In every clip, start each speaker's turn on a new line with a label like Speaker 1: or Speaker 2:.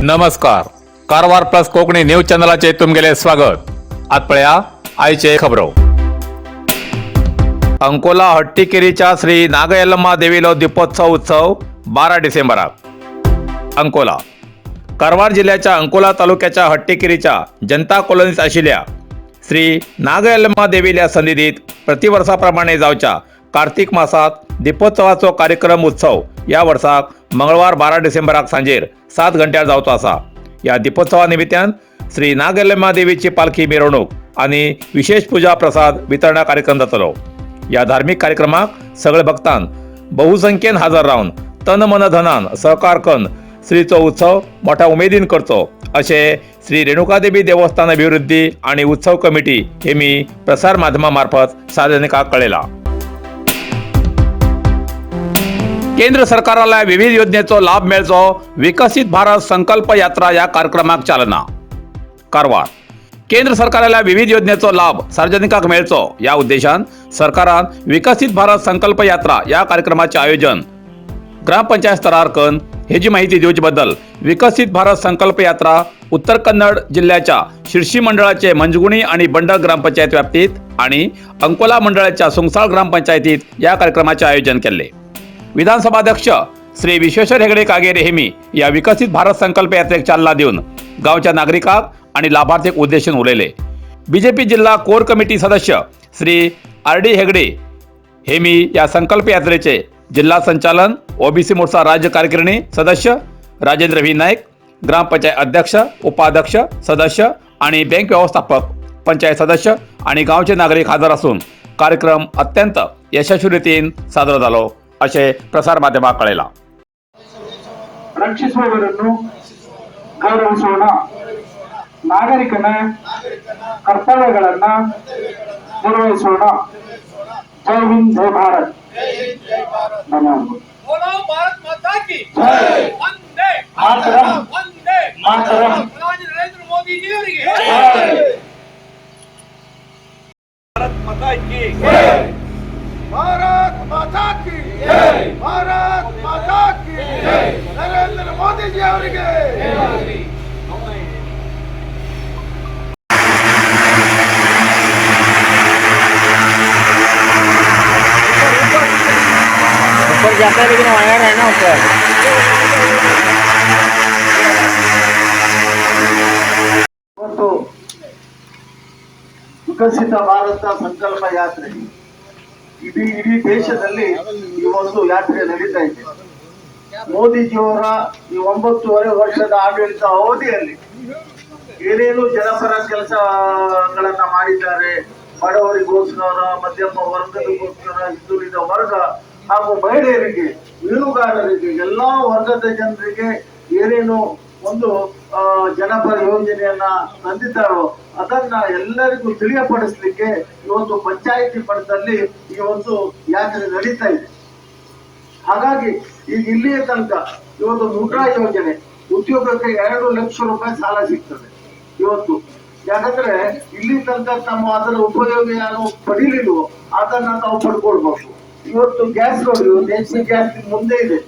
Speaker 1: नमस्कार, Karwar plus Konkani news चॅनलाचे तुमगेले स्वागत. आत पळया आयचे खबरो. अंकोला हट्टीकेरीच्या श्री नागयल्लम्मा देवीलो दीपोत्सव उत्सव 12 डिसेंबराक. अंकोला, कारवार जिल्ह्याच्या अंकोला तालुक्याच्या हट्टीकेरीच्या जनता कॉलनीत आशिल्ल्या श्री नागयल्लम्मा देवील्या सन्निधीत प्रतिवर्साप्रमाणे जावच्या कार्तिक मासात दीपोत्सवाचो कार्यक्रम उत्सव या वर्साक मंगळवार 12 डिसेंबराक सांजेर 7 घंट्यार जावचो आसा. या दीपोत्सवा निमित्तान श्री नागयल्लम्मा देवीची पालखी मिरवणूक आणि विशेष पूजा प्रसाद वितरणा कार्यक्रम जातलो. या धार्मिक कार्यक्रमाक सगळे भक्तान बहुसंख्येन हजर रावन तन मन धनान सहकार करून श्रीचो उत्सव मोठ्या उमेदीन करचो, अशें श्री रेणुकादेवी देवस्थान अभिवृद्धी आणि उत्सव कमिटी हे मी प्रसार माध्यमा मार्फत सार्वजनिकाक कळयला. केंद्र सरकाराला विविध योजनेचो लाभ मेळचो, विकसित भारत संकल्प यात्रा या कार्यक्रमाक चालना. कारवार, केंद्र सरकाराला विविध योजनेचो लाभ सार्वजनिकांक मेळचो या उद्देशान सरकारान विकसित भारत संकल्प यात्रा या कार्यक्रमाचे आयोजन ग्रामपंचायत स्तरार करून हेजी माहिती दिवचे बद्दल विकसित भारत संकल्प यात्रा उत्तर कन्नड जिल्ह्याच्या शिर्शी मंडळाचे मंजगुणी आणि बंडल ग्रामपंचायत व्याप्तीत आणि अंकोला मंडळाच्या सुंगसाळ ग्रामपंचायतीत या कार्यक्रमाचे आयोजन केले. विधानसभाध्यक्ष श्री विश्वेश्वर हेगडे कागेरी हेमी या विकसित भारत संकल्प यात्रेक चालना दिवन गावच्या नागरिकांक आणि लाभार्थीक उद्देशून उलयले. बीजेपी जिल्हा कोर कमिटी सदस्य श्री आर डी हेगडे हेमी या संकल्प यात्रेचे जिल्हा संचालन, ओबीसी मोर्चा राज्य कार्यकारिणी सदस्य राजेंद्र व्ही नाईक, ग्रामपंचायत अध्यक्ष, उपाध्यक्ष, सदस्य आणि बँक व्यवस्थापक, पंचायत सदस्य आणि गावचे नागरिक हजर असून कार्यक्रम अत्यंत यशस्वी रीतीन साजरा झालो, असे प्रसार माध्यमाक कळयला.
Speaker 2: ರಕ್ಷಿಸುವವರನ್ನು ಗೌರವಿಸೋಣ. ನಾಗರಿಕನ ಕರ್ತವ್ಯಗಳನ್ನ ನಿರ್ವಹಿಸೋಣ. ಜೈ ಹಿಂದ್, ಜೈ ಭಾರತ್. ಧನ್ಯವಾದಗಳು.
Speaker 3: बोलो भारत माता की!
Speaker 2: ಜೈ.
Speaker 3: ವಂದೇ
Speaker 2: ಮಾತರಂ.
Speaker 3: ವಂದೇ
Speaker 2: ಮಾತರಂ.
Speaker 3: ಪ್ರಧಾನಿ ನರೇಂದ್ರ ಮೋದಿಜಿ ಅವರಿಗೆ!
Speaker 2: ಜೈ.
Speaker 4: भारत माता की जय! भारत माता की जय! ನರೇಂದ್ರ ಮೋದಿಜಿ ಅವರಿಗೆ!
Speaker 5: ऊपर जाता है लेकिन वायर है ना ऊपर.
Speaker 4: ಇವತ್ತು ವಿಕಸಿತ ಭಾರತ ಸಂಕಲ್ಪ ಯಾತ್ರೆ ಇಡೀ ಇಡೀ ದೇಶದಲ್ಲಿ ಈ ಒಂದು ಯಾತ್ರೆ ನಡೀತಾ ಇದೆ. ಮೋದಿಜಿಯವರ ಈ 9.5 ವರ್ಷದ ಆಡಳಿತ ಅವಧಿಯಲ್ಲಿ ಏನೇನು ಜನಪರ ಕೆಲಸಗಳನ್ನ ಮಾಡಿದ್ದಾರೆ, ಬಡವರಿಗೋಸ್ಕರ, ಮಧ್ಯಮ ವರ್ಗದಗೋಸ್ಕರ, ಹಿಂದುಳಿದ ವರ್ಗ ಹಾಗೂ ಮಹಿಳೆಯರಿಗೆ, ಮೀನುಗಾರರಿಗೆ, ಎಲ್ಲಾ ವರ್ಗದ ಜನರಿಗೆ ಏನೇನು ಒಂದು ಜನಪರ ಯೋಜನೆಯನ್ನ ತಂದಿದ್ದಾರೋ ಅದನ್ನ ಎಲ್ಲರಿಗೂ ತಿಳಿಯಪಡಿಸಲಿಕ್ಕೆ ಈ ಒಂದು ಪಂಚಾಯಿತಿ ಮಟ್ಟದಲ್ಲಿ ಈ ಒಂದು ಯಾತ್ರೆ ನಡೀತಾ ಇದೆ. ಹಾಗಾಗಿ ಈಗ ಇಲ್ಲಿಯ ತನಕ ಇವತ್ತು ಮುದ್ರಾ ಯೋಜನೆ, ಉದ್ಯೋಗಕ್ಕೆ 2 ಲಕ್ಷ ರೂಪಾಯಿ ಸಾಲ ಸಿಗ್ತದೆ ಇವತ್ತು. ಯಾಕಂದ್ರೆ ಇಲ್ಲಿ ತನಕ ತಮ್ಮ ಅದರ ಉಪಯೋಗ ಯಾರು ಪಡೀಲಿಲ್ವೋ ಅದನ್ನ ತಾವು ಪಡ್ಕೊಳ್ಬಹುದು. ಇವತ್ತು ಗ್ಯಾಸ್ ನೋಡಿ, ಇವತ್ತು ಎಚ್ ಪಿ ಗ್ಯಾಸ್ ಮುಂದೆ ಇದೆ.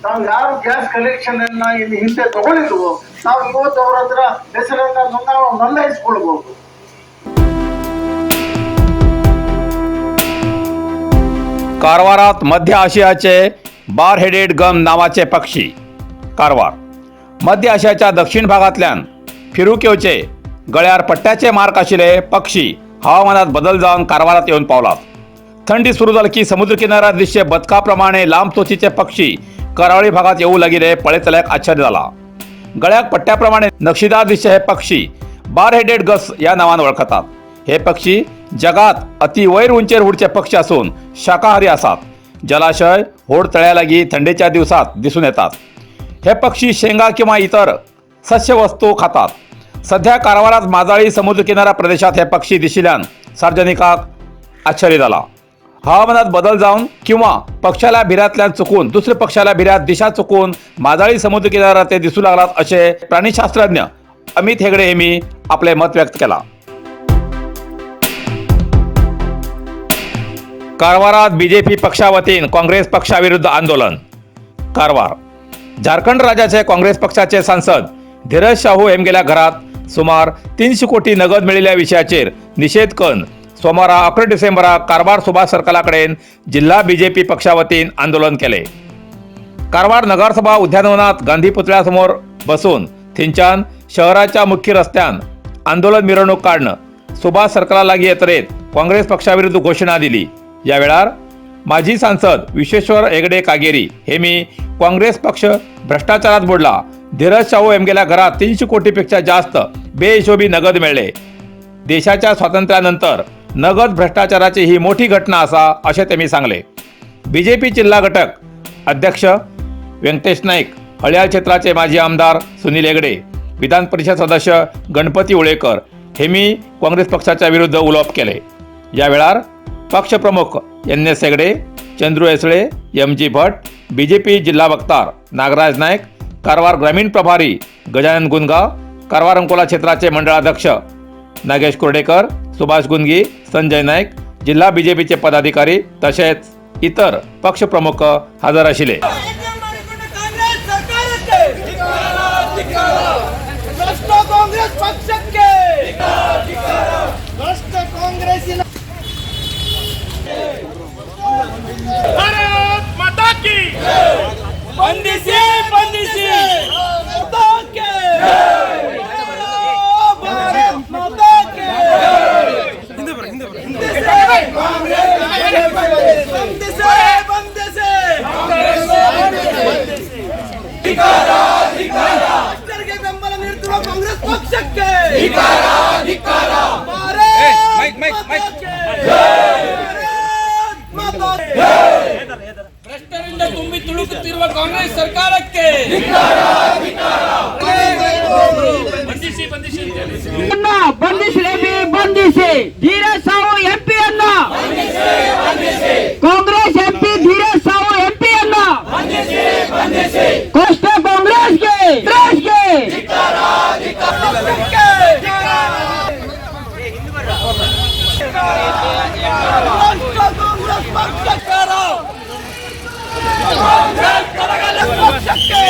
Speaker 4: ತಾವು ಯಾರು ಗ್ಯಾಸ್ ಕನೆಕ್ಷನ್ ಅನ್ನ ಇನ್ನು ಹಿಂದೆ ತಗೊಳ್ಳಿಲ್ವೋ, ನಾವು ಇವತ್ತು ಅವರ ಹತ್ರ ಹೆಸರನ್ನ ನೋಂದಾಯಿಸಿಕೊಳ್ಬಹುದು.
Speaker 1: कारवारात मध्य आशियाचे बार हेडेड गम नावाचे पक्षी. कारवार, मध्य आशियाच्या दक्षिण भागांतल्यान फिरूक येवचे गळ्यार पट्ट्याचे मार्क आशिल्ले पक्षी हवामानात बदल जावन कारवारात येवन पावलात. थंडी सुरू जाली की समुद्र किनाऱ्यार दिसचे बदका प्रमाणे लांब चोचीचे पक्षी करावळी भागात येऊ लागिल्ले पळयतल्याक आश्चर्य जाला. गळ्याक पट्ट्याप्रमाणे नक्षीदार दिसचे हे पक्षी बार हेडेड गस या नावान वळखतात. हे पक्षी जगात अति वयर उंचेर उडचे पक्षी असून शाकाहारी आसात. जलाशय, होड तळ्यालागी थंडीच्या दिवसात दिसून येतात. हे पक्षी शेंगा किंवा इतर सस्य वस्तू खातात. सध्या कारवारात माजाळी समुद्रकिनारा प्रदेशात हे पक्षी दिशिल्ल्यान सार्वजनिकाक आश्चर्य जाला. हवामानात बदल जावन किंवा पक्षाला भिऱ्यांतल्यान चुकून दुसऱ्या पक्षाला भिऱ्यात दिशा चुकून माजाळी समुद्र किनाऱ्यात ते दिसू लागलात, असे प्राणीशास्त्रज्ञ अमित हेगडे यांनी आपले मत व्यक्त केला. कारवारात बीजेपी पक्षावतीन काँग्रेस पक्षाविरुद्ध आंदोलन. कारवार, झारखंड राज्याचे काँग्रेस पक्षाचे सांसद धीरज शाहू हेमगेल्या घरात सुमार 300 कोटी नगद मेळिल्ल्या विशयाचेर निशेध करून सोमारा 11 डिसेंबराक कारवार सुभाष सर्कला कडेन जिल्हा बीजेपी पक्षा वतीन आंदोलन केले. कारवार नगरसभा उद्यानवनात गांधी पुतळ्यासमोर बसून थंयच्यान शहराच्या मुख्य रस्त्यान आंदोलन मिरवणूक काडणं सुभाष सर्कला लागीं येतरेत काँग्रेस पक्षाविरुद्ध घोशणा दिली. या वेळार माजी सांसद विश्वेश्वर हेगडे कागेरी हे मी काँग्रेस पक्ष भ्रष्टाचारात बुडला, धीरज शाहू हेमगेल्या घरात 300 कोटीपेक्षा जास्त बेहिशोबी नगद मेळ्ळे, देशाच्या स्वातंत्र्यानंतर नगद भ्रष्टाचाराची ही मोठी घटना आसा अशें तेमी सांगले. बीजेपी जिल्हा घटक अध्यक्ष व्यंकटेश नाईक, हळयाळ क्षेत्राचे माजी आमदार सुनील हेगडे, विधान परिषद सदस्य गणपती उळेकर हेमी काँग्रेस पक्षाच्या विरुद्ध उलोवप केले. या वेळार पक्षप्रमुख N S Hegde, Chandru Esale, M G Bhat, BJP जिल्हा वक्तार नागराज नायक, कारवार ग्रामीण प्रभारी गजानन गुनगाव, कारवार अंकोला क्षेत्राचे मंडळाध्यक्ष नागेश कुर्डेकर, सुभाष गुंगी, संजय नाईक, जिल्हा बीजेपीचे पदाधिकारी तसेच इतर पक्षप्रमुख हजर आशिल्ले.
Speaker 3: ಕಾಂಗ್ರೆಸ್ ಸರ್ಕಾರಕ್ಕೆ ಭ್ರಷ್ಟ ಕಾಂಗ್ರೆಸ್ ಪಕ್ಷಕ್ಕೆ ಭ್ರಷ್ಟ ಕಾಂಗ್ರೆಸ್ಸಿನ ಭಾರತ್ ಮಾತಾ ಕಿ. ಬಂಧಿಸಿ ಬಂಧಿಸಿ ಮಾತಾಕ್ಕೆ ಭಾರತ್ ಮಾತಾಕ್ಕೆ. ಬಂಧಿಸಿ ಬಂಧಿಸಿ ಭ್ರಷ್ಟರಿಗೆ ಬೆಂಬಲ ನೀಡುತ್ತಿರುವ ಕಾಂಗ್ರೆಸ್ ಪಕ್ಷಕ್ಕೆ ಭಾರತ್ ಮಾತಾಕ್ಕೆ. ಭಾರತ್ ಮಾತಾಕ್ಕೆ. ಭ್ರಷ್ಟರಿಂದ ತುಂಬಿ ತುಳುಕುತ್ತಿರುವ ಕಾಂಗ್ರೆಸ್ ಸರ್ಕಾರಕ್ಕೆ ಬಂಧಿಸಿ ಬಂಧಿಸಿ ಅಂತ ಹೇಳಿ.
Speaker 6: ಬಂಧಿಸಲೇಬಿ ಬಂಧಿಸಿ ಧೀರಜ್ ಸಾಹು ಎಂಪಿಯನ್ನ, ಕಾಂಗ್ರೆಸ್ ಎಂಪಿ ಧೀರಜ್ ಸಾಹು ಎಂಪಿಯನ್ನ ಭ್ರಷ್ಟ ಕಾಂಗ್ರೆಸ್ಗೆ ಕಾಂಗ್ರೆಸ್ಗೆ.
Speaker 3: ಪಕ್ಷಕ್ಕೆ ಭ್ರಷ್ಟ ಕಾಂಗ್ರೆಸ್ ಪಕ್ಷಕ್ಕೆ ಕಾಂಗ್ರೆಸ್ ಪಕ್ಷಕ್ಕೆ ಭ್ರಷ್ಟ ಕಾಂಗ್ರೆಸ್ ಪಕ್ಷಕ್ಕೆ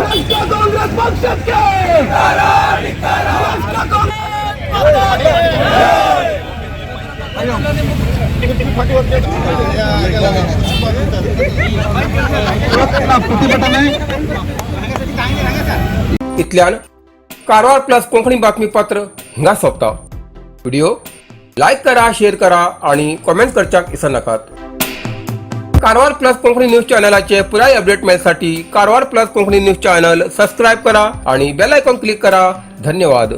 Speaker 3: ಭ್ರಷ್ಟ ಕಾಂಗ್ರೆಸ್ ಪಕ್ಷಕ್ಕೆ.
Speaker 7: इतल्यान कारवार प्लस कोंकणी बातमीपत्र हिंगा सोंपता. व्हिडिओ लायक करा, शेअर करा आणि कॉमेंट करच्याक विसरनाकात. कारवार प्लस कोंकणी न्यूज चॅनलाचे पुराय update मेळसाठी Karwar plus Konkani news channel subscribe करा आणि बेल आयकॉन क्लिक करा. धन्यवाद.